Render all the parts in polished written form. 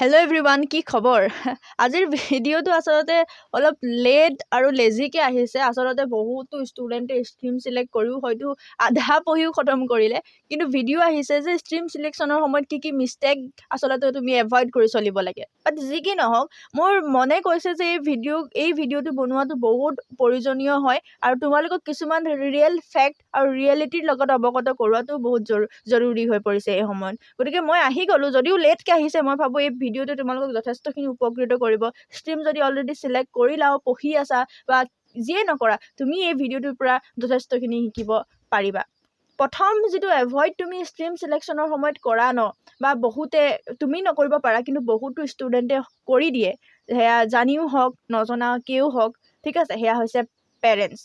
Hello' everyone, কি খবৰ? আজিৰ ভিডিঅ'টো আচলতে অলপ লেট আৰু লেজিকৈ আহিছে। আচলতে বহুতো ষ্টুডেণ্টে ষ্ট্ৰীম চিলেক্ট কৰিও হয়তো আধা পঢ়িও খতম কৰিলে, কিন্তু ভিডিঅ' আহিছে যে ষ্ট্ৰীম চিলেকশ্যনৰ সময়ত কি কি মিষ্টেক আচলতে তুমি এভইড কৰি চলিব লাগে। বাট যি কি নহওক, মোৰ মনে কৈছে যে এই ভিডিঅ'টো বনোৱাটো বহুত প্ৰয়োজনীয় হয় আৰু তোমালোকক কিছুমান ৰিয়েল ফেক্ট আৰু ৰিয়েলিটিৰ লগত অৱগত কৰোৱাটো বহুত জৰুৰী হৈ পৰিছে এই সময়ত। গতিকে মই আহি গ'লোঁ, যদিও লেটকৈ আহিছে। মই ভাবোঁ এই ভিডিঅ'টোৱে তোমালোকক যথেষ্টখিনি উপকৃত কৰিব। ষ্ট্ৰীম যদি অলৰেডি চিলেক্ট কৰিলাও, পঢ়ি আছা বা যিয়ে নকৰা, তুমি এই ভিডিঅ'টোৰ পৰা যথেষ্টখিনি শিকিব পাৰিবা। প্ৰথম যিটো এভইড তুমি ষ্ট্ৰীম চিলেকশ্যনৰ সময়ত কৰা ন, বা বহুতে, তুমি নকৰিব পাৰা, কিন্তু বহুতো ষ্টুডেণ্টে কৰি দিয়ে, সেয়া জানিও হওক নজনাকৈও হওক, ঠিক আছে, সেয়া হৈছে পেৰেণ্টছ।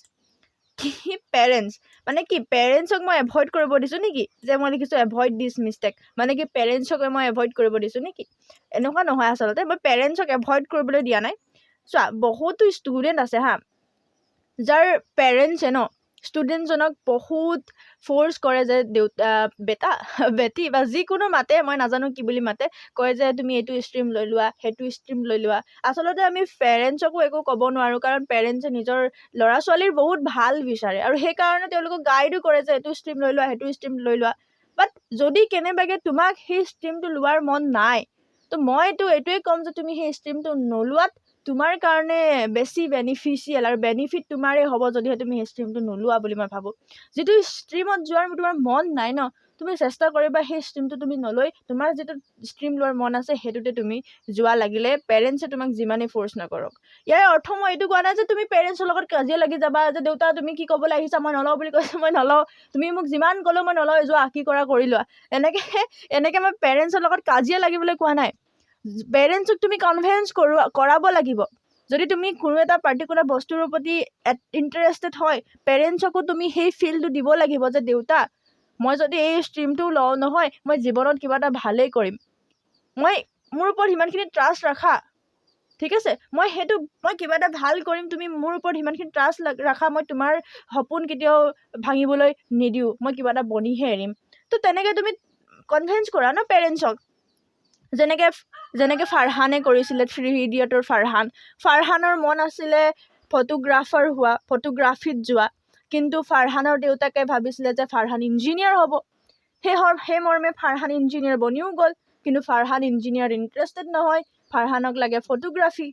কি পেৰেণ্টছ মানে কি? পেৰেণ্টছক মই এভইড কৰিব দিছোঁ নেকি? যে মই লিখিছোঁ "এভইড দিছ মিষ্টেক", মানে কি পেৰেণ্টছক মই এভইড কৰিব দিছোঁ নেকি? এনেকুৱা নহয়। আচলতে মই পেৰেণ্টছক এভইড কৰিবলৈ দিয়া নাই। চোৱা, বহুতো ষ্টুডেণ্ট আছে হা, যাৰ পেৰেণ্টছে ন ষ্টুডেণ্টজনক বহুত ফ'ৰ্চ কৰে যে দেউতা, বেটা, বেটি বা যিকোনো মাতে, মই নাজানো কি বুলি মাতে, কয় যে তুমি এইটো ষ্ট্ৰীম লৈ লোৱা, সেইটো ষ্ট্ৰীম লৈ লোৱা। আচলতে আমি পেৰেণ্টছকো একো ক'ব নোৱাৰোঁ, কাৰণ পেৰেণ্টছে নিজৰ ল'ৰা ছোৱালীৰ বহুত ভাল বিচাৰে আৰু সেইকাৰণে তেওঁলোকক গাইডো কৰে যে এইটো ষ্ট্ৰীম লৈ লোৱা, সেইটো ষ্ট্ৰীম লৈ লোৱা। বাট যদি কেনেবাকৈ তোমাক সেই ষ্ট্ৰীমটো লোৱাৰ মন নাই, তো মইতো এইটোৱে ক'ম যে তুমি সেই ষ্ট্ৰীমটো নোলোৱাত তোমাৰ কাৰণে বেছি বেনিফিচিয়েল আৰু বেনিফিট তোমাৰেই হ'ব, যদিহে তুমি সেই ষ্ট্ৰীমটো নোলোৱা বুলি মই ভাবোঁ। যিটো ষ্ট্ৰীমত যোৱাৰ তোমাৰ মন নাই ন, তুমি চেষ্টা কৰিবা সেই ষ্ট্ৰীমটো তুমি নলৈ তোমাৰ যিটো ষ্ট্ৰীম লোৱাৰ মন আছে, সেইটোতে তুমি যোৱা, লাগিলে পেৰেণ্টছে তোমাক যিমানেই ফ'ৰ্চ নকৰক। ইয়াৰ অৰ্থ মই এইটো কোৱা নাই যে তুমি পেৰেণ্টছৰ লগত কাজিয়া লাগি যাবা যে দেউতা, তুমি কি ক'বলৈ আহিছা? মই নলওঁ বুলি কৈছোঁ, মই নলওঁ, তুমি মোক যিমান ক'লেও মই নলওঁ, যোৱা কি কৰা কৰি লোৱা। এনেকৈ মই পেৰেণ্টছৰ লগত কাজিয়া লাগিবলৈ কোৱা নাই। পেৰেণ্টছক তুমি কনভিন্স কৰাব লাগিব। যদি তুমি কোনো এটা পাৰ্টিকুলাৰ বস্তুৰ প্ৰতি ইণ্টাৰেষ্টেড হয়, পেৰেণ্টছকো তুমি সেই ফিলটো দিব লাগিব যে দেউতা, মই যদি এই ষ্ট্ৰীমটো লওঁ নহয়, মই জীৱনত কিবা এটা ভালেই কৰিম, মই মোৰ ওপৰত সিমানখিনি ট্ৰাষ্ট ৰাখা, ঠিক আছে, মই কিবা এটা ভাল কৰিম, তুমি মোৰ ওপৰত সিমানখিনি ট্ৰাষ্ট ৰাখা, মই তোমাৰ সপোন কেতিয়াও ভাঙিবলৈ নিদিওঁ, মই কিবা এটা বনিহে এৰিম। তো তেনেকৈ তুমি কনভিন্স কৰা ন পেৰেণ্টছক, যেনেকৈ ফাৰহানে কৰিছিলে, থ্ৰী ইডিয়টৰ ফাৰহান। ফাৰহানৰ মন আছিলে ফটোগ্ৰাফাৰ হোৱা, ফটোগ্ৰাফীত যোৱা, কিন্তু ফাৰহানৰ দেউতাকে ভাবিছিলে যে ফাৰহান ইঞ্জিনিয়াৰ হ'ব। সেই মৰ্মে ফাৰহান ইঞ্জিনিয়াৰ বনিও গ'ল, কিন্তু ফাৰহান ইঞ্জিনিয়াৰ ইণ্টাৰেষ্টেড নহয়, ফাৰহানক লাগে ফটোগ্ৰাফী।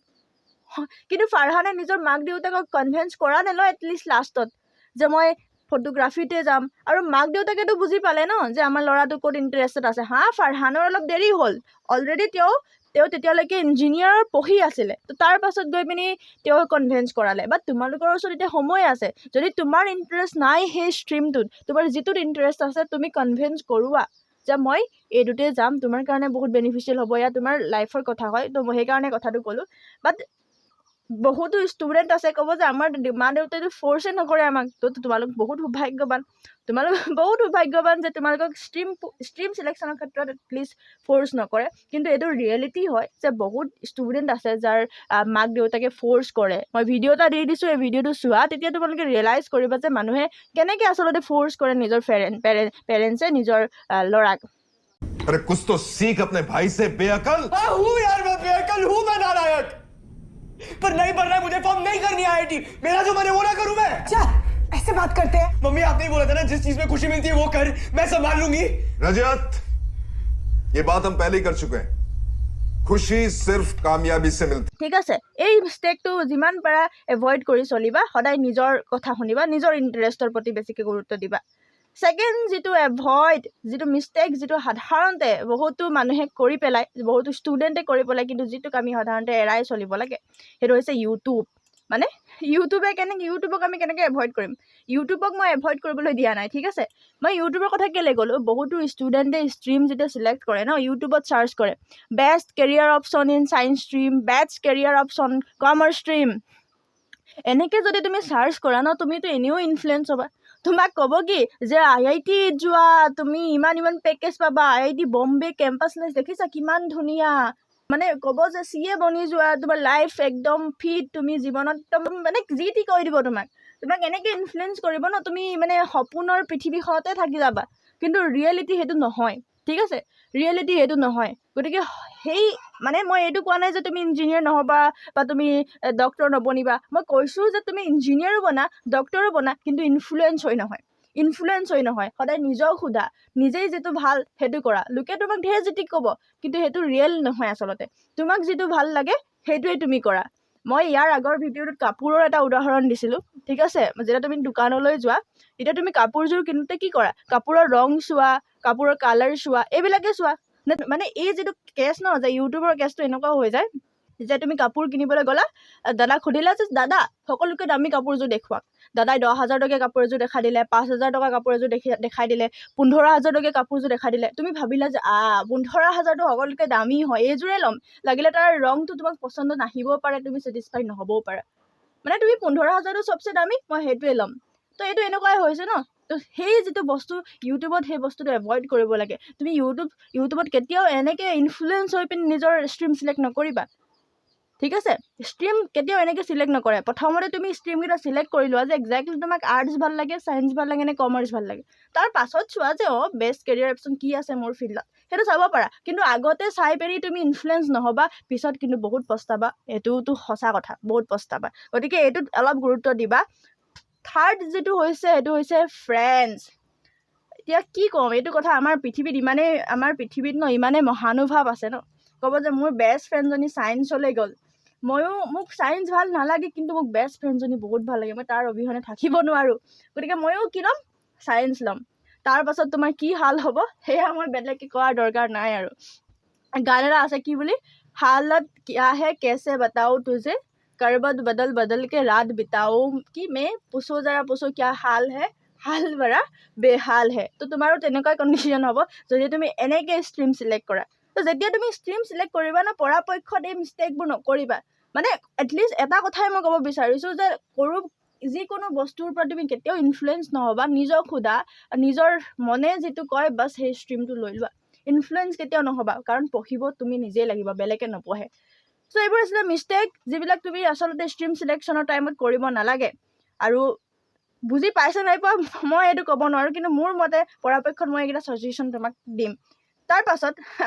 কিন্তু ফাৰহানে নিজৰ মাক দেউতাকক কনভিন্স কৰালে ন এটলিষ্ট লাষ্টত যে মই ফটোগ্ৰাফীতে যাম। আৰু মাক দেউতাকেতো বুজি পালে ন যে আমাৰ ল'ৰাটো ক'ত ইণ্টাৰেষ্টেড আছে। হা, ফাৰহানৰ অলপ দেৰি হ'ল, অলৰেডি তেওঁ তেতিয়ালৈকে ইঞ্জিনিয়াৰ পঢ়ি আছিলে, তো তাৰ পাছত গৈ পিনি তেওঁ কনভিন্স কৰালে। বাট তোমালোকৰ ওচৰত এতিয়া সময় আছে। যদি তোমাৰ ইণ্টাৰেষ্ট নাই সেই ষ্ট্ৰীমটোত, তোমাৰ যিটোত ইণ্টাৰেষ্ট আছে, তুমি কনভিন্স কৰোৱা যে মই এইটোতে যাম, তোমাৰ কাৰণে বহুত বেনিফিচিয়েল হ'ব। এয়া তোমাৰ লাইফৰ কথা হয়, তো মই সেইকাৰণে কথাটো ক'লোঁ। বাট বহুতো ষ্টুডেণ্ট আছে, ক'ব যে আমাৰ মা দেউতাইতো ফ'ৰ্চে নকৰে আমাক। তো তোমালোক বহুত সৌভাগ্যৱান, তোমালোক বহুত সৌভাগ্যৱান যে তোমালোকক ষ্ট্ৰীম চিলেকশ্যনৰ ক্ষেত্ৰত এটলিষ্ট ফ'ৰ্চ নকৰে। কিন্তু এইটো ৰিয়েলিটি হয় যে বহুত ষ্টুডেণ্ট আছে যাৰ মাক দেউতাকে ফ'ৰ্চ কৰে। মই ভিডিঅ' এটা দি দিছোঁ, এই ভিডিঅ'টো চোৱা, তেতিয়া তোমালোকে ৰিয়েলাইজ কৰিবা যে মানুহে কেনেকৈ আচলতে ফ'ৰ্চ কৰে নিজৰ পেৰেণ্টছে নিজৰ ল'ৰাক। अरे, कुछ तो सीख अपने भाई से, बेअकल। हाँ, हूँ यार, मैं बेअकल हूँ, मैं नालायक, पर नहीं भरना है मुझे फॉर्म, नहीं करनी आईआईटी। मेरा जो मन है वो ना करूं मैं? क्या ऐसे बात करते हैं? मम्मी, आपने ही बोला था ना, जिस चीज में खुशी मिलती है वो कर, मैं संभाल लूंगी। रजत, ये बात हम पहले ही कर चुके हैं, खुशी सिर्फ कामयाबी से मिलती ঠিক আছে, এই মিষ্টেকটো যিমান পাৰা এভইড কৰি চলিবা। সদায় নিজৰ কথা শুনিবা, নিজৰ ইণ্টাৰেষ্টৰ প্ৰতি বেছিকৈ গুৰুত্ব দিবা। ছেকেণ্ড যিটো এভইড, যিটো মিষ্টেক, যিটো সাধাৰণতে বহুতো মানুহে কৰি পেলায়, বহুতো ষ্টুডেণ্টে কৰি পেলায়, কিন্তু যিটোক আমি সাধাৰণতে এৰাই চলিব লাগে, সেইটো হৈছে ইউটিউব। মানে ইউটিউবে কেনেকৈ, ইউটিউবক আমি কেনেকৈ এভইড কৰিম? ইউটিউবক মই এভইড কৰিবলৈ দিয়া নাই, ঠিক আছে। মই ইউটিউবৰ কথা কেলৈ ক'লোঁ? বহুতো ষ্টুডেণ্টে ষ্ট্ৰীম যেতিয়া চিলেক্ট কৰে ন, ইউটিউবত চাৰ্চ কৰে "best career option in science stream", "best career option commerce stream"। এনেকৈ যদি তুমি চাৰ্চ কৰা ন, তুমিতো এনেও ইনফ্লুৱেঞ্চ হ'বা। তোমাক ক'ব কি যে আইআইটিত যোৱা তুমি, ইমান ইমান পেকেজ পাবা, আইআইটি বম্বে কেম্পাছ লাইফ দেখিছা কিমান ধুনীয়া, মানে ক'ব যে চি এ বনি যোৱা, তোমাৰ লাইফ একদম ফিট, তুমি জীৱনত একদম, মানে যি টি কৈ দিব তোমাক। তোমাক এনেকৈ ইনফ্লুৱেঞ্চ কৰিব ন, তুমি মানে সপোনৰ পৃথিৱীখনতে থাকি যাবা। কিন্তু ৰিয়েলিটি সেইটো নহয়। ঠিক আছে, ৰিয়েলিটি সেইটো নহয়। গতিকে সেই মানে মই এইটো কোৱা নাই যে তুমি ইঞ্জিনিয়াৰ নহ'বা বা তুমি ডক্টৰ নবনিবা। মই কৈছোঁ যে তুমি ইঞ্জিনিয়াৰো বনা, ডক্টৰো বনা, কিন্তু ইনফ্লুৱেঞ্চ হৈ নহয়, ইনফ্লুৱেঞ্চ হৈ নহয়। সদায় নিজক সোধা, নিজেই যিটো ভাল সেইটো কৰা। লোকে তোমাক ঢেৰ যি টি ক'ব, কিন্তু সেইটো ৰিয়েল নহয়। আচলতে তোমাক যিটো ভাল লাগে, সেইটোৱেই তুমি কৰা। মই ইয়াৰ আগৰ ভিডিঅ'টোত কাপোৰৰ এটা উদাহৰণ দিছিলোঁ, ঠিক আছে? যেতিয়া তুমি দোকানলৈ যোৱা, তেতিয়া তুমি কাপোৰযোৰ কিনোতে কি কৰা? কাপোৰৰ ৰং চোৱা, কাপোৰৰ কালাৰ চোৱা, এইবিলাকে চোৱা। মানে এই যিটো কেছ ন, যে ইউটিউবৰ কেছটো এনেকুৱাও হৈ যায় যে তুমি কাপোৰ কিনিবলৈ গ'লা, দাদাক সুধিলা যে দাদা, সকলোতকৈ দামী কাপোৰযোৰ দেখুৱাওক। দাদাই 10,000 টকীয়া কাপোৰ এযোৰ দেখাই দিলে, 5,000 টকা কাপোৰ এযোৰ দেখাই দিলে, 15,000 টকীয়া কাপোৰযোৰ দেখাই দিলে। তুমি ভাবিলা যে 15,000টো সকলোতকৈ দামী হয়, এইযোৰে ল'ম। লাগিলে তাৰ ৰংটো তোমাক পচন্দ নাহিবও পাৰে, তুমি ছেটিছফাইড নহ'বও পাৰা। মানে তুমি 15,000টো চবচে দামী, মই সেইটোৱে ল'ম। তো এইটো এনেকুৱাই হৈছে ন। তো সেই যিটো বস্তু ইউটিউবত, সেই বস্তুটো এভইড কৰিব লাগে। তুমি ইউটিউবত কেতিয়াও এনেকৈ ইনফ্লুৱেঞ্চ হৈ পিনি নিজৰ ষ্ট্ৰীম চিলেক্ট নকৰিবা, ঠিক আছে? ষ্ট্ৰীম কেতিয়াও এনেকৈ চিলেক্ট নকৰে। প্ৰথমতে তুমি ষ্ট্ৰীমকেইটা চিলেক্ট কৰি লোৱা যে একজেক্টলি তোমাক আৰ্টছ ভাল লাগে, ছায়েন্স ভাল লাগে নে কমাৰ্চ ভাল লাগে। তাৰ পাছত চোৱা যে বেষ্ট কেৰিয়াৰ অপশ্যন কি আছে মোৰ ফিল্ডত, সেইটো চাব পাৰা। কিন্তু আগতে চাই পিনি তুমি ইনফ্লুৱেঞ্চ নহ'বা, পিছত কিন্তু বহুত পস্তাবা। এইটোতো সঁচা কথা, বহুত পস্তাবা। গতিকে এইটোত অলপ গুৰুত্ব দিবা। থাৰ্ড যিটো হৈছে, সেইটো হৈছে ফ্ৰেণ্ডছ। এতিয়া কি ক'ম এইটো কথা, আমাৰ পৃথিৱীত ন ইমানেই মহানুভাৱ আছে ন, ক'ব যে মোৰ বেষ্ট ফ্ৰেণ্ডজনী ছায়েন্সলৈ গ'ল, ময়ো, মোক ছায়েন্স ভাল নালাগে, কিন্তু মোক বেষ্ট ফ্ৰেণ্ডজনী বহুত ভাল লাগে, মই তাৰ অবিহনে থাকিব নোৱাৰোঁ, গতিকে ময়ো কি ল'ম? ছায়েন্স ল'ম। তাৰপাছত তোমাৰ কি হাল হ'ব, সেয়া মই বেলেগকৈ কোৱাৰ দৰকাৰ নাই। আৰু গান এটা আছে কি বুলি, "हालत क्या है कैसे बताऊँ तुझे, करवट बदल बदल के रात बिताऊँ कि मैं, पूछो जरा पूछो क्या हाल है, हाल बड़ा बेहाल है।" তো তোমাৰো তেনেকুৱা কণ্ডিশ্যন হ'ব যদি তুমি এনেকৈ ষ্ট্ৰীম চিলেক্ট কৰা। তো যেতিয়া তুমি ষ্ট্ৰীম চিলেক্ট কৰিবা ন, পৰাপক্ষত এই মিষ্টেকবোৰ নকৰিবা। মানে এটলিষ্ট এটা কথাই মই ক'ব বিচাৰিছোঁ যে যিকোনো বস্তুৰ পৰা তুমি কেতিয়াও ইনফ্লুৱেঞ্চ নহ'বা। নিজক সোধা, নিজৰ মনে যিটো কয়, বাছ সেই ষ্ট্ৰীমটো লৈ লোৱা। ইনফ্লুৱেঞ্চ কেতিয়াও নহ'বা, কাৰণ পঢ়িব তুমি নিজেই লাগিব, বেলেগে নপঢ়ে। চ' এইবোৰ আছিলে মিষ্টেক যিবিলাক তুমি আচলতে ষ্ট্ৰীম চিলেকশ্যনৰ টাইমত কৰিব নালাগে। আৰু বুজি পাইছে নাই পোৱা মই এইটো ক'ব নোৱাৰোঁ, কিন্তু মোৰ মতে পৰাপক্ষত মই এইকেইটা ছাজেশ্যন তোমাক দিম। তাৰপাছত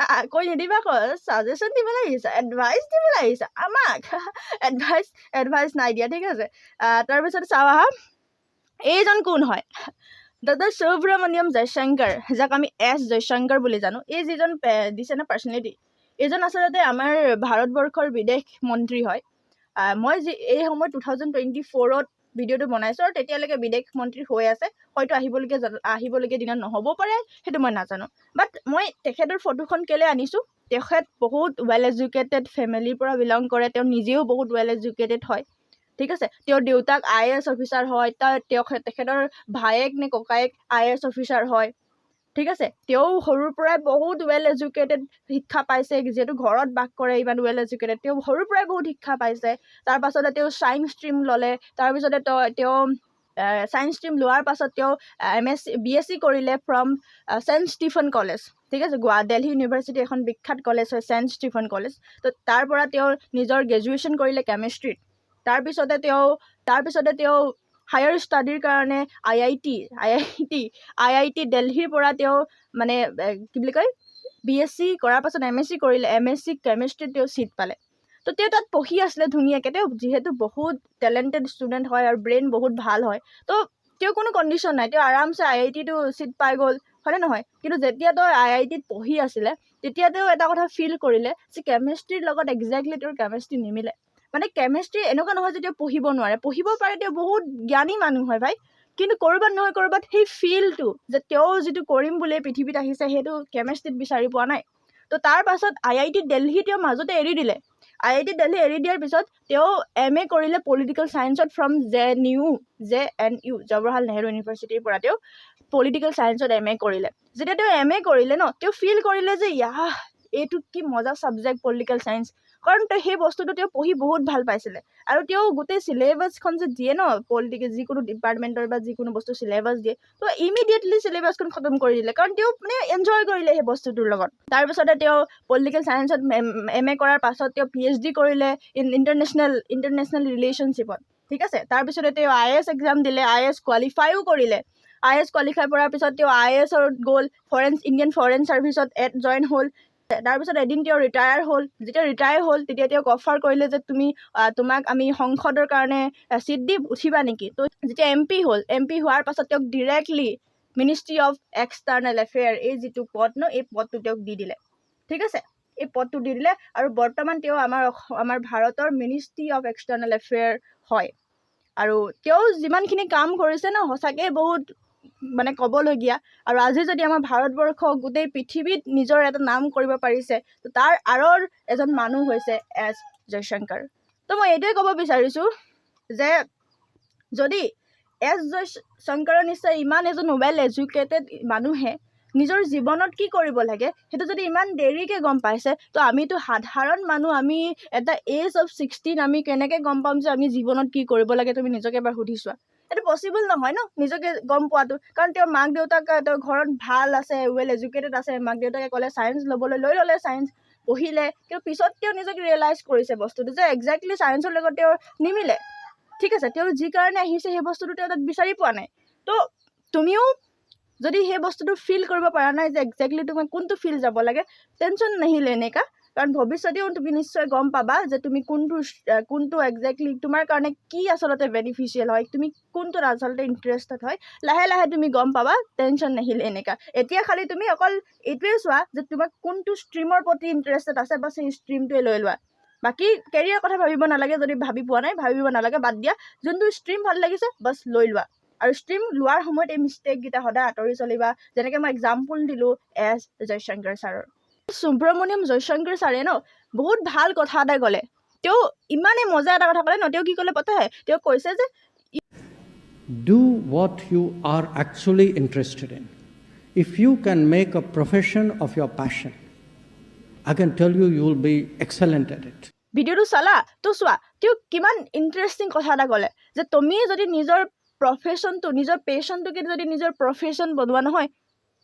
কৈ নিদিবা আকৌ ছাজেশ্যন দিবলৈ আহিছা, এডভাইচ দিবলৈ আহিছা আমাক। এডভাইচ নাই দিয়া, ঠিক আছে? তাৰপিছত চাওঁ আহা, এইজন কোন হয়? ডক্টৰ সুব্ৰমণিয়ম জয়শংকৰ, যাক আমি এছ জয়শংকৰ বুলি জানো। এই যিজন দিছে ন পাৰ্চনেলিটি, এইজন আচলতে আমাৰ ভাৰতবৰ্ষৰ বিদেশ মন্ত্ৰী হয়। মই যি এই সময়ত 2024ত ভিডিঅ'টো বনাইছোঁ আৰু তেতিয়ালৈকে বিদেশ মন্ত্ৰী হৈ আছে। হয়তো আহিবলগীয়া দিনত নহ'বও পাৰে, সেইটো মই নাজানো। বাট মই তেখেতৰ ফটোখন কেলৈ আনিছোঁ? তেখেত বহুত ৱেল এডুকেটেড ফেমিলিৰ পৰা বিলং কৰে। তেওঁ নিজেও বহুত ৱেল এডুকেটেড হয়, ঠিক আছে? তেওঁৰ দেউতাক আই এ এছ অফিচাৰ হয়, তেখেতৰ ভায়েক নে ককায়েক আই এ এছ অফিচাৰ হয়, ঠিক আছে? তেওঁ সৰুৰ পৰাই বহুত ৱেল এডুকেটেড শিক্ষা পাইছে। যিহেতু ঘৰত বাস কৰে ইমান ৱেল এডুকেটেড, তেওঁ সৰুৰ পৰাই বহুত শিক্ষা পাইছে। তাৰপাছতে তেওঁ ছায়েন্স ষ্ট্ৰীম ল'লে। তাৰপিছতে তেওঁ ছায়েন্স ষ্ট্ৰীম লোৱাৰ পাছত তেওঁ M S C, B S C কৰিলে ফ্ৰম চেণ্ট ষ্টিফেন কলেজ, ঠিক আছে? দেলহি ইউনিভাৰ্চিটি এখন বিখ্যাত কলেজ হয় চেণ্ট ষ্টিফেন কলেজ। তো তাৰ পৰা তেওঁ নিজৰ গ্ৰেজুৱেশ্যন কৰিলে কেমেষ্ট্ৰিত। তাৰপিছতে তেওঁ হায়াৰ ষ্টাডিৰ কাৰণে আই I T দেলহিৰ পৰা তেওঁ মানে কি বুলি কয়, বি এছ চি কৰাৰ পাছত এম এছ চি কৰিলে। এম এছ চি কেমেষ্ট্ৰিত তেওঁ ছিট পালে। তো তেওঁ তাত পঢ়ি আছিলে ধুনীয়াকৈ। তেওঁ যিহেতু বহুত টেলেণ্টেড ষ্টুডেণ্ট হয় আৰু ব্ৰেইন বহুত ভাল হয়, তো তেওঁ কোনো কণ্ডিশ্যন নাই, তেওঁ আৰামছে আই আই টিটো ছিট পাই গ'ল, হয়নে নহয়? কিন্তু যেতিয়া তেওঁ আই আই টিত পঢ়ি আছিলে, তেতিয়া তেওঁ এটা কথা ফিল কৰিলে যে কেমেষ্ট্ৰিৰ লগত একজেক্টলি তেওঁৰ কেমেষ্ট্ৰি নিমিলে। মানে কেমেষ্ট্ৰি এনেকুৱা নহয় যে তেওঁ পঢ়িব নোৱাৰে, পঢ়িব পাৰে, তেওঁ বহুত জ্ঞানী মানুহ হয় ভাই। কিন্তু ক'ৰবাত নহয় ক'ৰবাত সেই ফিলটো যে তেওঁ যিটো কৰিম বুলি পৃথিৱীত আহিছে, সেইটো কেমেষ্ট্ৰিত বিচাৰি পোৱা নাই। তো তাৰ পাছত আই I T Delhi তেওঁ মাজতে এৰি দিলে। আই I T Delhi এৰি দিয়াৰ পিছত তেওঁ এম এ কৰিলে political ছায়েন্সত from JNU, JNU, Jawaharlal Nehru ইউনিভাৰ্চিটিৰ পৰা তেওঁ পলিটিকেল ছায়েন্সত এম এ কৰিলে। যেতিয়া তেওঁ এম এ কৰিলে ন, তেওঁ ফিল কৰিলে যে ইয়াহ, এইটো কি মজা ছাবজেক্ট পলিটিকেল ছায়েন্স। কাৰণ তেওঁ সেই বস্তুটো তেওঁ পঢ়ি বহুত ভাল পাইছিলে। আৰু তেওঁ গোটেই চিলেবাছখন যে দিয়ে ন, পলিটিকেল যিকোনো ডিপাৰ্টমেণ্টৰ বা যিকোনো বস্তু চিলেবাছ দিয়ে, তো ইমিডিয়েটলি চিলেবাছখন খতম কৰি দিলে, কাৰণ তেওঁ মানে এনজয় কৰিলে সেই বস্তুটোৰ লগত। তাৰপিছতে তেওঁ পলিটিকেল ছায়েন্সত এম এ কৰাৰ পাছত তেওঁ পি এইচ ডি কৰিলে ইন ইণ্টাৰনেশ্যনেল ৰিলেশ্যনশ্বিপত, ঠিক আছে? তাৰপিছতে তেওঁ I A S exam দিলে, I A S কোৱালিফাইও কৰিলে। I A S qualify কৰাৰ পিছত তেওঁ I A এছত গ'ল, ইণ্ডিয়ান ফৰেইন ছাৰ্ভিচত জইন হ'ল। তাৰপিছত এদিন তেওঁ ৰিটায়াৰ হ'ল। যেতিয়া ৰিটায়াৰ হ'ল, তেতিয়া তেওঁক অফাৰ কৰিলে যে তোমাক আমি সংসদৰ কাৰণে ছিট দিম, উঠিবা নেকি? তো যেতিয়া এম পি হ'ল, এম পি হোৱাৰ পাছত তেওঁক directly Ministry of External Affair, এই যিটো পদ ন, এই পদটো তেওঁক দি দিলে, ঠিক আছে? এই পদটো দি দিলে আৰু বৰ্তমান তেওঁ আমাৰ ভাৰতৰ মিনিষ্ট্ৰি অফ এক্সটাৰ্নেল এফেয়াৰ হয়। আৰু তেওঁ যিমানখিনি কাম কৰিছে ন, সঁচাকৈ বহুত মানে ক'বলগীয়া। আৰু আজি যদি আমাৰ ভাৰতবৰ্ষ গোটেই পৃথিৱীত নিজৰ এটা নাম কৰিব পাৰিছে, তো তাৰ আঁৰৰ এজন মানুহ হৈছে এছ জয়শংকৰ। তো মই এইটোৱে ক'ব বিচাৰিছোঁ যে যদি এছ জয়শংকৰৰ নিচিনা ইমান এজন ৱেল এডুকেটেড মানুহে নিজৰ জীৱনত কি কৰিব লাগে সেইটো যদি ইমান দেৰিকৈ গম পাইছে, তো আমিতো সাধাৰণ মানুহ, আমি এটা এজ অফ 16, আমি কেনেকৈ গম পাম যে আমি জীৱনত কি কৰিব লাগে? তুমি নিজকে এবাৰ সুধি চোৱা। এইটো পচিবল নহয় ন নিজকে গম পোৱাটো। কাৰণ তেওঁৰ মাক দেউতাক, তেওঁৰ ঘৰত ভাল আছে, ৱেল এডুকেটেড আছে। মাক দেউতাকে ক'লে ছায়েন্স ল'বলৈ, লৈ ল'লে ছায়েন্স, পঢ়িলে। কিন্তু পিছত তেওঁ নিজকে ৰিয়েলাইজ কৰিছে বস্তুটো যে একজেক্টলি ছায়েন্সৰ লগত তেওঁৰ নিমিলে, ঠিক আছে? তেওঁ যি কাৰণে আহিছে, সেই বস্তুটো তেওঁ তাত বিচাৰি পোৱা নাই। তো তুমিও যদি সেই বস্তুটো ফিল কৰিব পৰা নাই যে একজেক্টলি তোমাক কোনটো ফিল্ড যাব লাগে, টেনশ্যন नहीं लेने का। কাৰণ ভৱিষ্যতেও তুমি নিশ্চয় গম পাবা যে তুমি কোনটো একজেক্টলি তোমাৰ কাৰণে কি আচলতে বেনিফিচিয়েল হয়, তুমি কোনটোত আচলতে ইণ্টাৰেষ্টেড হয়, লাহে লাহে তুমি গম পাবা। টেনশ্যন नहीं लेने का। এতিয়া খালি তুমি অকল এইটোৱে চোৱা যে তোমাক কোনটো ষ্ট্ৰীমৰ প্ৰতি ইণ্টাৰেষ্টেড আছে, বাছ সেই ষ্ট্ৰীমটোৱে লৈ লোৱা। বাকী কেৰিয়াৰ কথা ভাবিব নালাগে। যদি ভাবি পোৱা নাই, ভাবিব নালাগে, বাদ দিয়া। যোনটো ষ্ট্ৰীম ভাল লাগিছে, বাছ লৈ লোৱা। আৰু ষ্ট্ৰীম লোৱাৰ সময়ত এই মিষ্টেককেইটা সদায় আঁতৰি চলিবা, যেনেকৈ মই এক্সাম্পল দিলোঁ এছ জয়শংকৰ ছাৰৰ। সুব্ৰমণিয়ম জয়শংকৰ ছাৰে ন বহুত ভাল কথা এটা ক'লে। তেওঁ ইমানেই মজা এটা কথা ক'লে ন। তেওঁ কি ক'লে पता है? তেওঁ কৈছে যে Do what you are actually interested in. If you can make a profession of your passion, I can tell you, you will be excellent at it. ভিডিঅ'টো চালা তো চোৱা, তেওঁ কিমান ইণ্টাৰেষ্টিং কথা এটা ক'লে যে তুমি যদি নিজৰ প্ৰফেশ্যনটো, নিজৰ পেশ্যনটোকে যদি নিজৰ প্ৰফেশ্যন বনোৱা নহয়,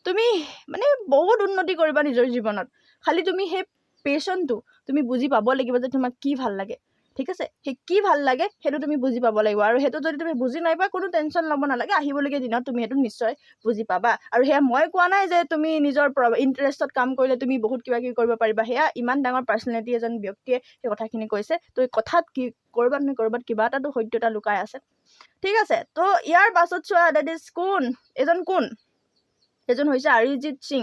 তুমি মানে বহুত উন্নতি কৰিবা নিজৰ জীৱনত। খালি তুমি সেই পেশ্যনটো তুমি বুজি পাব লাগিব যে তোমাক কি ভাল লাগে, ঠিক আছে? সেই কি ভাল লাগে সেইটো তুমি বুজি পাব লাগিব। আৰু সেইটো যদি তুমি বুজি নাই পোৱা, কোনো টেনশ্যন ল'ব নালাগে। আহিবলগীয়া দিনত তুমি সেইটো নিশ্চয় বুজি পাবা। আৰু সেয়া মই কোৱা নাই যে তুমি নিজৰ ইণ্টাৰেষ্টত কাম কৰিলে তুমি বহুত কিবা কিবি কৰিব পাৰিবা। সেয়া ইমান ডাঙৰ পাৰ্চনেলিটি এজন ব্যক্তিয়ে সেই কথাখিনি কৈছে। তো এই কথাত কি ক'ৰবাত নহয় ক'ৰবাত কিবা এটাতো সত্যতা লুকাই আছে, ঠিক আছে? তো ইয়াৰ পাছত চোৱা, that is কোন এজন? কোন এজন হৈছে অৰিজিত সিং।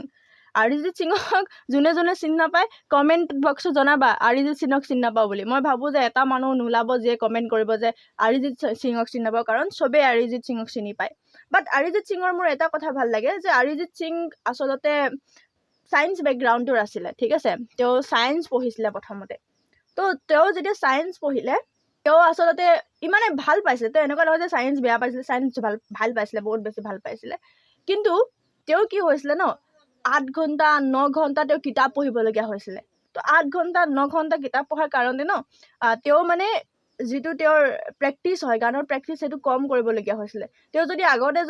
অৰিজিত সিঙক যোনে যোনে চিনি নাপায়, কমেণ্ট বক্সত জনাবা অৰিজিত সিঙক চিনি নাপাওঁ বুলি। মই ভাবোঁ যে এটা মানুহ নোলাব যিয়ে কমেণ্ট কৰিব যে অৰিজিত সিঙক চিনি নাপাওঁ, কাৰণ চবেই অৰিজিত সিঙক চিনি পায়। বাট অৰিজিত সিঙৰ মোৰ এটা কথা ভাল লাগে যে অৰিজিত সিং আচলতে ছায়েন্স বেকগ্ৰাউণ্ডটোৰ আছিলে, ঠিক আছে? তেওঁ ছায়েন্স পঢ়িছিলে প্ৰথমতে। তো তেওঁ যেতিয়া ছায়েন্স পঢ়িলে, তেওঁ আচলতে ইমানে ভাল পাইছিলে। তেওঁ এনেকুৱা নহয় যে ছায়েন্স বেয়া পাইছিলে, ছায়েন্স ভাল পাইছিলে, বহুত বেছি ভাল পাইছিলে। কিন্তু তেওঁ কি হৈছিলে ন, 8 ঘণ্টা 9 ঘণ্টা তেওঁ কিতাপ পঢ়িবলগীয়া হৈছিলে। তো 8 ঘণ্টা 9 ঘণ্টা কিতাপ পঢ়াৰ কাৰণে ন তেওঁ মানে যিটো তেওঁৰ প্ৰেক্টিচ হয়, গানৰ প্ৰেক্টিচ, সেইটো কম কৰিবলগীয়া হৈছিলে। তেওঁ যদি আগতে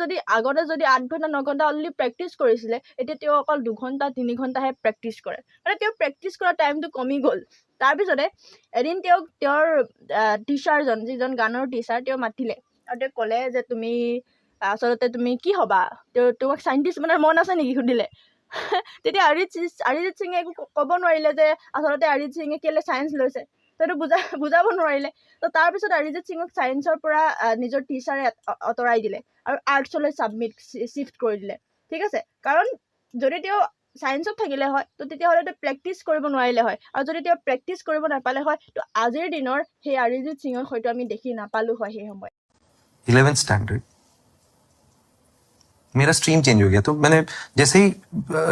যদি 8 ঘণ্টা 9 ঘণ্টা অলৰেডি প্ৰেক্টিচ কৰিছিলে, এতিয়া তেওঁ অকল 2 ঘণ্টা 3 ঘণ্টাহে প্ৰেক্টিচ কৰে। মানে তেওঁ প্ৰেক্টিচ কৰা টাইমটো কমি গ'ল। তাৰপিছতে এদিন তেওঁক তেওঁৰ টিচাৰজন, যিজন গানৰ টিচাৰ, তেওঁ মাতিলে আৰু তেওঁ ক'লে যে তুমি আচলতে তুমি কি হ'বা? তেওঁ তোমাক চাইণ্টিষ্ট বনাৰ মন আছে নেকি সুধিলে। তেতিয়া অৰিজিত সিঙে একো ক'ব নোৱাৰিলে যে আচলতে অৰিজিত সিঙে কেলৈ ছায়েন্স লৈছে। সেইটো বুজাব নোৱাৰিলে। তো তাৰপিছত অৰিজিত সিঙক ছায়েন্সৰ পৰা নিজৰ টিচাৰে আঁতৰাই দিলে আৰু আৰ্টছলৈ শ্বিফ্ট কৰি দিলে, ঠিক আছে? কাৰণ যদি তেওঁ ছায়েন্সত থাকিলে হয়, তো তেতিয়াহ'লে তেওঁ প্ৰেক্টিচ কৰিব নোৱাৰিলে হয়। আৰু যদি তেওঁ প্ৰেক্টিচ কৰিব নাপালে হয়, তো আজিৰ দিনৰ সেই অৰিজিত সিঙক হয়তো আমি দেখি নাপালোঁ হয় সেই সময়ত। 11th standard मेरा स्ट्रीम चेंज हो गया। तो मैंने जैसे ही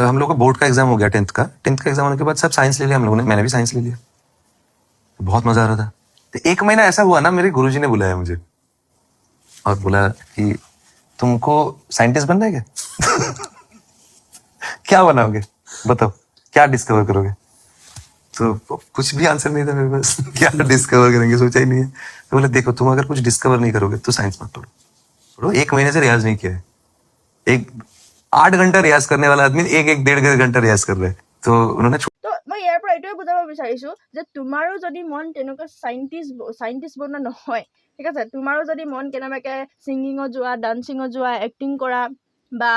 हम लोग का बोर्ड का एग्जाम हो गया 10th का, 10th का एग्जाम होने के बाद सब साइंस ले लिया हम लोगों ने, मैंने भी साइंस ले लिया। बहुत मजा आ रहा था। तो एक महीना ऐसा हुआ ना, मेरे गुरुजी ने बुलाया मुझे और बोला कि तुमको साइंटिस्ट बनना है क्या? क्या बनाओगे बताओ, क्या डिस्कवर करोगे? तो कुछ भी आंसर नहीं था मेरे पास। क्या डिस्कवर करेंगे, सोचा ही नहीं है। तो बोले, देखो, तुम अगर कुछ डिस्कवर नहीं करोगे तो साइंस मत पढ़ो पढ़ो। एक महीने से रियाज नहीं किया है। एक 8 घंटा रियाज करने वाला आदमी एक एक डेढ़ डेढ़ घंटा रियाज कर रहा है। तो उन्होंने তো মই ইয়াৰ পৰা এইটোৱে বুজাব বিচাৰিছোঁ যে তোমাৰো যদি মন তেনেকুৱা চাইণ্টিষ্ট বনোৱা নহয়, ঠিক আছে, তোমাৰো যদি মন কেনেবাকৈ ছিংগিঙত যোৱা, ডান্সিঙত যোৱা, এক্টিং কৰা বা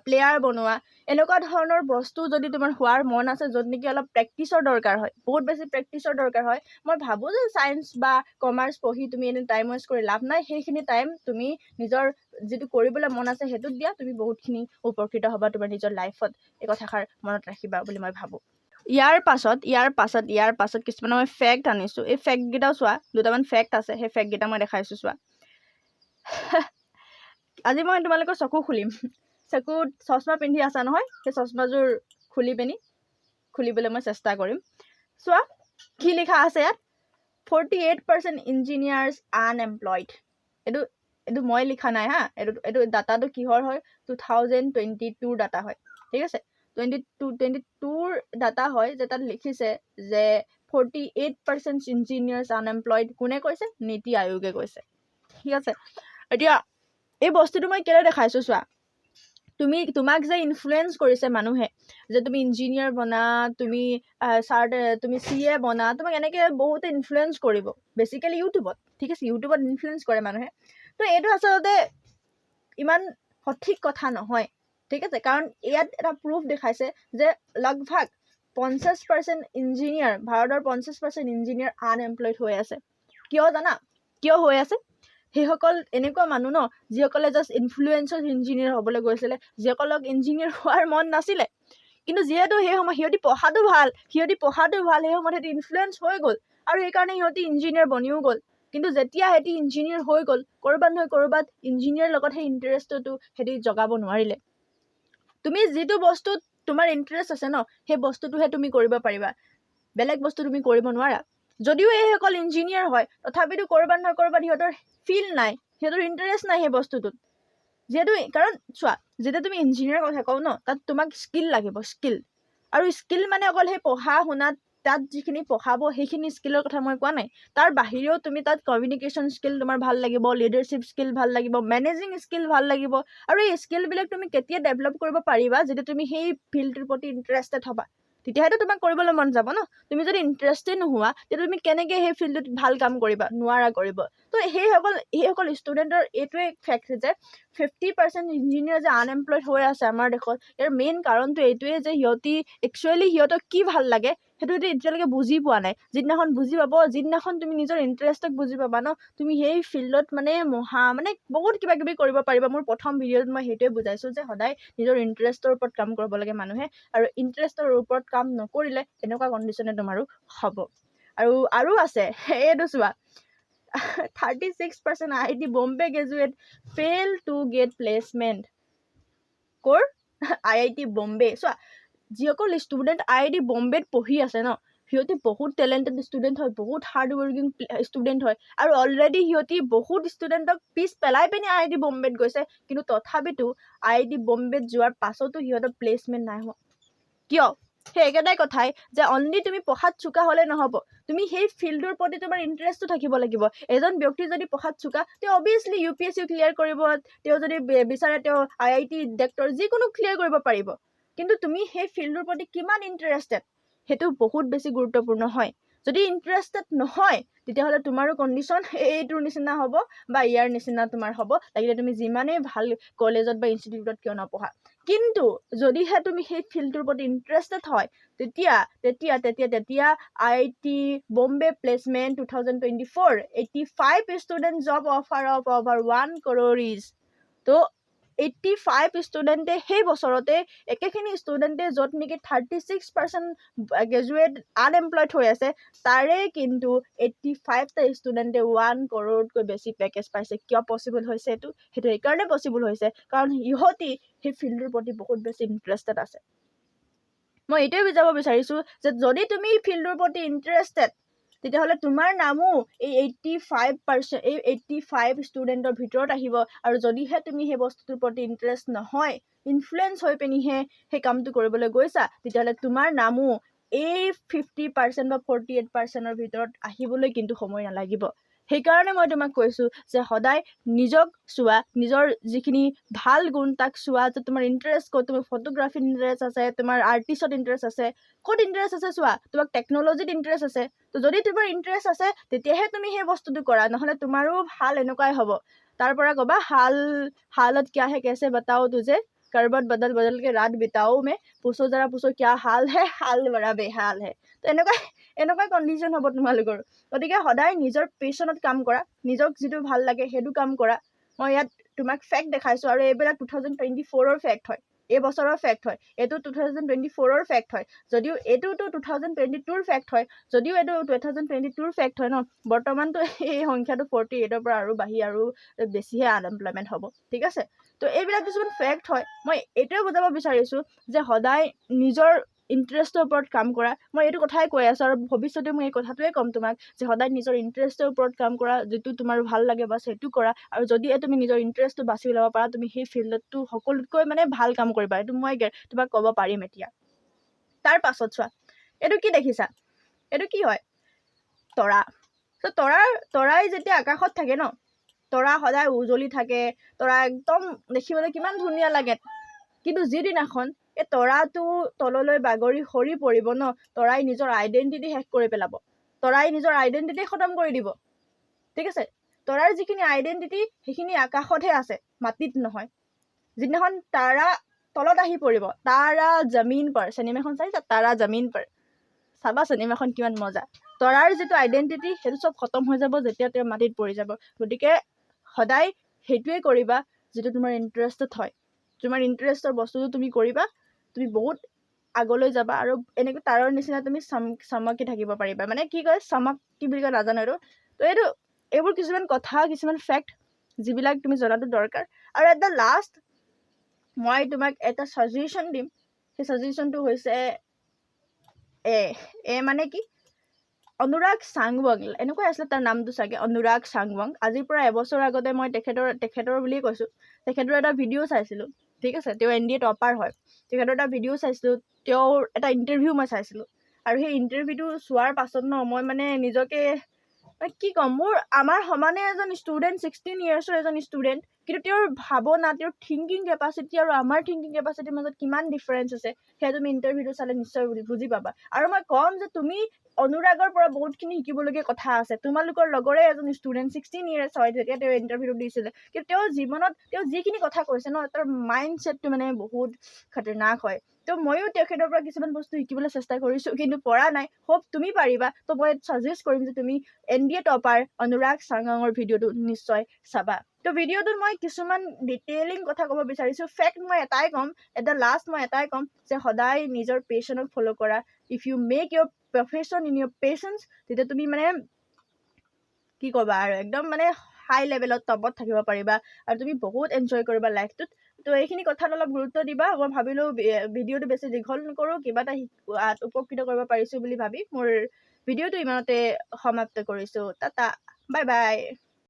প্লেয়াৰ বনোৱা, এনেকুৱা ধৰণৰ বস্তু যদি তোমাৰ হোৱাৰ মন আছে, য'ত নেকি অলপ প্ৰেক্টিছৰ দৰকাৰ হয়, বহুত বেছি প্ৰেক্টিছৰ দৰকাৰ হয়, মই ভাবোঁ যে ছায়েন্স বা কমাৰ্চ পঢ়ি তুমি এনে টাইম ৱেষ্ট কৰি লাভ নাই। সেইখিনি টাইম তুমি নিজৰ যিটো কৰিবলৈ মন আছে সেইটোত দিয়া, তুমি বহুতখিনি উপকৃত হ'বা তোমাৰ নিজৰ লাইফত। এই কথাষাৰ মনত ৰাখিবা বুলি মই ভাবোঁ। ইয়াৰ পাছত কিছুমান মই ফেক্ট আনিছোঁ। এই ফেক্টকেইটাও চোৱা, দুটামান ফেক্ট আছে, সেই ফেক্টকেইটা মই দেখাইছোঁ, চোৱা। আজি মই তোমালোকৰ চকু খুলিম। চকুত চশমা পিন্ধি আছা নহয়? সেই চশমাযোৰ খুলি পিনি খুলিবলৈ মই চেষ্টা কৰিম। চোৱা, কি লিখা আছে ইয়াত? 48% engineers unemployed. এইটো মই লিখা নাই হা। এইটো ডাটাটো কিহৰ হয়? 2022ৰ ডাটা হয়, ঠিক আছে? 22ৰ ডাটা হয় যে তাত লিখিছে যে 48% engineers unemployed. কোনে কৈছে? নীতি আয়োগে কৈছে, ঠিক আছে? এতিয়া এই বস্তুটো মই কেলৈ দেখাইছোঁ চোৱা। তোমাক যে ইনফ্লুৱেঞ্চ কৰিছে মানুহে যে তুমি ইঞ্জিনিয়াৰ বনা, তুমি চাৰ্ট, তুমি চি এ বনা, তোমাক এনেকৈ বহুতে ইনফ্লুৱেঞ্চ কৰিব, বেচিকেলি ইউটিউবত, ঠিক আছে? ইউটিউবত ইনফ্লুৱেঞ্চ কৰে মানুহে। তো এইটো আচলতে ইমান সঠিক কথা নহয়, ঠিক আছে? কাৰণ ইয়াত এটা প্ৰুফ দেখাইছে যে লগভাগ 50% ইঞ্জিনিয়াৰ, ভাৰতৰ 50% ইঞ্জিনিয়াৰ আনএমপ্লয়ড হৈ আছে। কিয় জানা কিয় হৈ আছে? সেইসকল এনেকুৱা মানুহ ন, যিসকলে জাষ্ট ইনফ্লুৱেঞ্চত ইঞ্জিনিয়াৰ হ'বলৈ গৈছিলে, যিসকলক ইঞ্জিনিয়াৰ হোৱাৰ মন নাছিলে, কিন্তু যিহেতু সেই সময়ত সিহঁতি পঢ়াটো ভাল, সেই সময়ত সিহঁতি ইনফ্লুৱেঞ্চ হৈ গ'ল আৰু সেইকাৰণে সিহঁতি ইঞ্জিনিয়াৰ বনিও গ'ল। কিন্তু যেতিয়া সিহঁতি ইঞ্জিনিয়াৰ হৈ গ'ল, ক'ৰবাত নহয় ক'ৰবাত ইঞ্জিনিয়াৰ লগত সেই ইণ্টাৰেষ্টটো সিহঁতি জগাব নোৱাৰিলে। তুমি যিটো বস্তুত তোমাৰ ইণ্টাৰেষ্ট আছে ন, সেই বস্তুটোহে তুমি কৰিব পাৰিবা, বেলেগ বস্তু তুমি কৰিব নোৱাৰা। যদিও এইসকল ইঞ্জিনিয়াৰ হয়, তথাপিতো ক'ৰবাত নহয় ক'ৰবাত সিহঁতৰ ফিল নাই, সিহঁতৰ ইণ্টাৰেষ্ট নাই সেই বস্তুটোত। যিহেতু কাৰণ চোৱা, যেতিয়া তুমি ইঞ্জিনিয়াৰৰ কথা কওঁ ন, তাত তোমাক স্কিল লাগিব, স্কিল। আৰু স্কিল মানে অকল সেই পঢ়া শুনাত তাত যিখিনি পঢ়াব সেইখিনি স্কিলৰ কথা মই কোৱা নাই। তাৰ বাহিৰেও তুমি তাত কমিউনিকেশ্যন স্কিল তোমাৰ ভাল লাগিব, লিডাৰশ্বিপ স্কিল ভাল লাগিব, মেনেজিং স্কিল ভাল লাগিব। আৰু এই স্কিলবিলাক তুমি কেতিয়া ডেভেলপ কৰিব পাৰিবা? যেতিয়া তুমি সেই ফিল্ডটোৰ প্ৰতি ইণ্টাৰেষ্টেড হ'বা, তেতিয়াহ'লেতো তোমাক কৰিবলৈ মন যাব ন। তুমি যদি ইণ্টাৰেষ্টেই নোহোৱা, তেতিয়া তুমি কেনেকৈ সেই ফিল্ডটোত ভাল কাম কৰিবা? নোৱাৰা কৰিব। তো সেইসকল ষ্টুডেণ্টৰ এইটোৱে ফেক্ট যে 50% ইঞ্জিনিয়াৰ যে আনএমপ্লয়ড হৈ আছে আমাৰ দেশত, ইয়াৰ মেইন কাৰণটো এইটোৱে যে সিহঁতি একচুৱেলি সিহঁতক কি ভাল লাগে সেইটো সিহঁতি এতিয়ালৈকে বুজি পোৱা নাই। যিদিনাখন বুজি পাব, যিদিনাখন তুমি নিজৰ ইণ্টাৰেষ্টক বুজি পাবা ন, তুমি সেই ফিল্ডত মানে মহা মানে বহুত কিবা কিবি কৰিব পাৰিবা। মোৰ প্ৰথম ভিডিঅ'ত মই সেইটোৱে বুজাইছোঁ যে সদায় নিজৰ ইণ্টাৰেষ্টৰ ওপৰত কাম কৰিব লাগে মানুহে আৰু ইণ্টাৰেষ্টৰ ওপৰত কাম নকৰিলে এনেকুৱা কণ্ডিশ্যনে তোমাৰো হ'ব। আৰু আছে, এইটো চোৱা, 36% IIT Bombay graduate fail to get placement. ক'ৰ? আই I T Bombay. চোৱা, যিসকল ষ্টুডেণ্ট আই I T বম্বেত পঢ়ি আছে ন, সিহঁতি বহুত টেলেণ্টেড ষ্টুডেণ্ট হয়, বহুত হাৰ্ড ৱৰ্কিং ষ্টুডেণ্ট হয় আৰু অলৰেডি সিহঁতি বহুত ষ্টুডেণ্টক পিছ পেলাই পিনি আই I T বম্বেত গৈছে। কিন্তু তথাপিতো আই I T বম্বেত যোৱাৰ পাছতো সিহঁতৰ প্লেচমেণ্ট নাই হোৱা। কিয়? সেই একেটাই কথাই যে অনলি তুমি পঢ়াত চোকা হ'লে নহ'ব, তুমি সেই ফিল্ডটোৰ প্ৰতি তোমাৰ ইণ্টাৰেষ্টটো থাকিব লাগিব। এজন ব্যক্তি যদি পঢ়াত চোকা, তেওঁ অভিয়াছলি U P S C clear কৰিব, তেওঁ যদি বিচাৰে তেওঁ আই I T, doctor যিকোনো ক্লিয়াৰ কৰিব পাৰিব। কিন্তু তুমি সেই ফিল্ডটোৰ প্ৰতি কিমান ইণ্টাৰেষ্টেড, সেইটো বহুত বেছি গুৰুত্বপূৰ্ণ হয়। যদি ইণ্টাৰেষ্টেড নহয়, তেতিয়াহ'লে তোমাৰো কণ্ডিশ্যন এইটোৰ নিচিনা হ'ব বা ইয়াৰ নিচিনা তোমাৰ হ'ব, লাগিলে তুমি যিমানেই ভাল কলেজত বা ইনষ্টিটিউটত কিয় নপঢ়া। কিন্তু যদিহে তুমি সেই ফিল্ডটোৰ প্ৰতি ইণ্টাৰেষ্টেড হয়, তেতিয়া তেতিয়া তেতিয়া তেতিয়া IIT Bombay placement 2024, 85 student job offer of over 1 crore each. তো 85 ষ্টুডেণ্টে সেই বছৰতে, একেখিনি ষ্টুডেণ্টে, য'ত নেকি 36% গ্ৰেজুৱেট আনএমপ্লয়ড হৈ আছে, তাৰে কিন্তু 85টা ষ্টুডেণ্টে 1 কৰ'ৰতকৈ বেছি পেকেজ পাইছে। কিয় পচিবল হৈছে এইটো? সেইটো এইকাৰণে পচিবল হৈছে কাৰণ ইহঁতি সেই ফিল্ডটোৰ প্ৰতি বহুত বেছি ইণ্টাৰেষ্টেড আছে। মই এইটোৱে বুজাব বিচাৰিছোঁ যে যদি তুমি ফিল্ডটোৰ প্ৰতি ইণ্টাৰেষ্টেড, তেতিয়াহ'লে তোমাৰ নামো এই 85%, এই 85 ষ্টুডেণ্টৰ ভিতৰত আহিব। আৰু যদিহে তুমি সেই বস্তুটোৰ প্ৰতি ইণ্টাৰেষ্ট নহয়, ইনফ্লুৱেঞ্চ হৈ পিনিহে সেই কামটো কৰিবলৈ গৈছা, তেতিয়াহ'লে তোমাৰ নামো এই 50% বা 48%ৰ ভিতৰত আহিবলৈ কিন্তু সময় নালাগিব। সেইকাৰণে মই তোমাক কৈছোঁ যে সদায় নিজক চোৱা, নিজৰ যিখিনি ভাল গুণ তাক চোৱা, যে তোমাৰ ইণ্টাৰেষ্ট ক'ত। তোমাৰ ফটোগ্ৰাফীত ইণ্টাৰেষ্ট আছে, তোমাৰ আৰ্টিষ্টত ইণ্টাৰেষ্ট আছে, ক'ত ইণ্টাৰেষ্ট আছে চোৱা। তোমাক টেকন'লজিত ইণ্টাৰেষ্ট আছে, তো যদি তোমাৰ ইণ্টাৰেষ্ট আছে তেতিয়াহে তুমি সেই বস্তুটো কৰা, নহ'লে তোমাৰো হাল এনেকুৱাই হ'ব। তাৰ পৰা ক'বা, हाल हालत क्या है कैसे बताऊँ तुझे, करवट बदल बदल के रात बिताऊँ मैं, पूछो जरा पूछो क्या हाल है, हाल बड़ा बेहाल है। তো এনেকুৱা কণ্ডিশ্যন হ'ব তোমালোকৰ। গতিকে সদায় নিজৰ পেশ্যনত কাম কৰা, নিজক যিটো ভাল লাগে সেইটো কাম কৰা। মই ইয়াত তোমাক ফেক্ট দেখাইছোঁ আৰু এইবিলাক 2024ৰ ফেক্ট হয়, এই বছৰৰ ফেক্ট হয়। এইটো 2024ৰ ফেক্ট হয়, যদিও এইটোতো 2022ৰ ফেক্ট হয়, যদিও এইটো 2022ৰ ফেক্ট হয় ন। বৰ্তমানতো এই সংখ্যাটো 48ৰ পৰা আৰু বাঢ়ি আৰু বেছিহে আনএমপ্লয়মেণ্ট হ'ব, ঠিক আছে? তো এইবিলাক কিছুমান ফেক্ট হয়। মই এইটোৱে বুজাব বিচাৰিছোঁ যে সদায় নিজৰ ইণ্টাৰেষ্টৰ ওপৰত কাম কৰা। মই এইটো কথাই কৈ আছোঁ আৰু ভৱিষ্যতে মই এই কথাটোৱে ক'ম তোমাক যে সদায় নিজৰ ইণ্টাৰেষ্টৰ ওপৰত কাম কৰা, যিটো তোমাৰ ভাল লাগে বাছ সেইটো কৰা। আৰু যদিহে তুমি নিজৰ ইণ্টাৰেষ্টটো বাছি ওলাব পাৰা, তুমি সেই ফিল্ডতো সকলোতকৈ মানে ভাল কাম কৰিবা, এইটো মই তোমাক ক'ব পাৰিম এতিয়া। তাৰ পাছত চোৱা, এইটো কি দেখিছা? এইটো কি হয়? তৰা। ত' তৰাই যেতিয়া আকাশত থাকে ন, তৰা সদায় উজ্বলি থাকে, তৰা একদম দেখিবলৈ কিমান ধুনীয়া লাগে। কিন্তু যিদিনাখন এই তৰাটো তললৈ বাগৰি সৰি পৰিব ন, তৰাই নিজৰ আইডেণ্টিটি শেষ কৰি পেলাব, তৰাই নিজৰ আইডেণ্টিটি খতম কৰি দিব, ঠিক আছে? তৰাৰ যিখিনি আইডেণ্টিটি সেইখিনি আকাশতহে আছে, মাটিত নহয়। যিদিনাখন তাৰা তলত আহি পৰিব, তাৰা জমিন পৰ, চিনেমাখন চাইছা? তাৰা জমিন পৰ চাবা চিনেমাখন, কিমান মজা। তৰাৰ যিটো আইডেণ্টিটি সেইটো চব খতম হৈ যাব যেতিয়া তেওঁ মাটিত পৰি যাব। গতিকে সদায় সেইটোৱে কৰিবা যিটো তোমাৰ ইণ্টাৰেষ্টত হয়। তোমাৰ ইণ্টাৰেষ্টৰ বস্তুটো তুমি কৰিবা, তুমি বহুত আগলৈ যাবা আৰু এনেকৈ তাৰাৰ নিচিনা তুমি চমকি থাকিব পাৰিবা। মানে কি কয়, চমক কি বুলি কয় নাজানো এইটো। তো এইবোৰ কিছুমান কথা, কিছুমান ফেক্ট যিবিলাক তুমি জনাটো দৰকাৰ। আৰু এট the last মই তোমাক এটা ছাজেশ্যন দিম। সেই ছাজেশ্যনটো হৈছে এ এ মানে কি, অনুৰাগ চাংৱাং, এনেকুৱাই আছিলে তাৰ নামটো চাগে, অনুৰাগ চাংৱাং। আজিৰ পৰা এবছৰ আগতে মই তেখেতৰ বুলিয়ে কৈছোঁ, তেখেতৰ এটা ভিডিঅ' চাইছিলোঁ, ঠিক আছে? তেওঁ এনডিএ টপাৰ হয়। তেখেতৰ এটা ভিডিঅ' চাইছিলোঁ, তেওঁৰ এটা ইণ্টাৰভিউ মই চাইছিলোঁ। আৰু সেই ইণ্টাৰভিউটো চোৱাৰ পাছত ন মই মানে নিজকে মানে কি ক'ম, আমাৰ সমানে এজন ষ্টুডেণ্ট, 16 ইয়াৰ্ছৰ এজন ষ্টুডেণ্ট, কিন্তু তেওঁৰ ভাৱনা, তেওঁৰ থিংকিং কেপাচিটি আৰু আমাৰ থিংকিং কেপাচিটিৰ মাজত কিমান ডিফাৰেঞ্চ আছে, সেয়া তুমি ইণ্টাৰভিউটো চালে নিশ্চয় বুজি পাবা। আৰু মই ক'ম যে তুমি অনুৰাগৰ পৰা বহুতখিনি শিকিবলগীয়া কথা আছে। তোমালোকৰ লগৰে এজন ষ্টুডেণ্ট, 16 ইয়াৰ্ছ হয় যেতিয়া তেওঁ ইণ্টাৰভিউটো দিছিলে, কিন্তু তেওঁৰ জীৱনত তেওঁ যিখিনি কথা কৈছে ন, তাৰ মাইণ্ড ছেটটো মানে বহুত খতৰনাক হয়। তো ময়ো তেখেতৰ পৰা কিছুমান বস্তু শিকিবলৈ চেষ্টা কৰিছোঁ, কিন্তু পৰা নাই। হোপ তুমি পাৰিবা। তো মই ছাজেষ্ট কৰিম যে তুমি এনডিএ টপাৰ অনুৰাগ চাংৱাঙৰ ভিডিঅ'টো নিশ্চয় চাবা। তো ভিডিঅ'টোত মই কিছুমান ডিটেইলিং কথা ক'ব বিচাৰিছোঁ। ফেক্ট মই এটাই ক'ম, এট the last মই এটাই ক'ম যে সদায় নিজৰ পেশ্যনক ফ'ল' কৰা। If you make your profession in your passions, তেতিয়া তুমি মানে কি ক'বা আৰু একদম মানে হাই লেভেলত টপত থাকিব পাৰিবা আৰু তুমি বহুত এনজয় কৰিবা লাইফটোত। তো এইখিনি কথাত অলপ গুৰুত্ব দিবা। মই ভাবিলোঁ ভিডিঅ'টো বেছি দীঘল নকৰোঁ, কিবা এটা উপকৃত কৰিব পাৰিছোঁ বুলি ভাবি মোৰ ভিডিঅ'টো ইমানতে সমাপ্ত কৰিছোঁ। Tata, bye bye.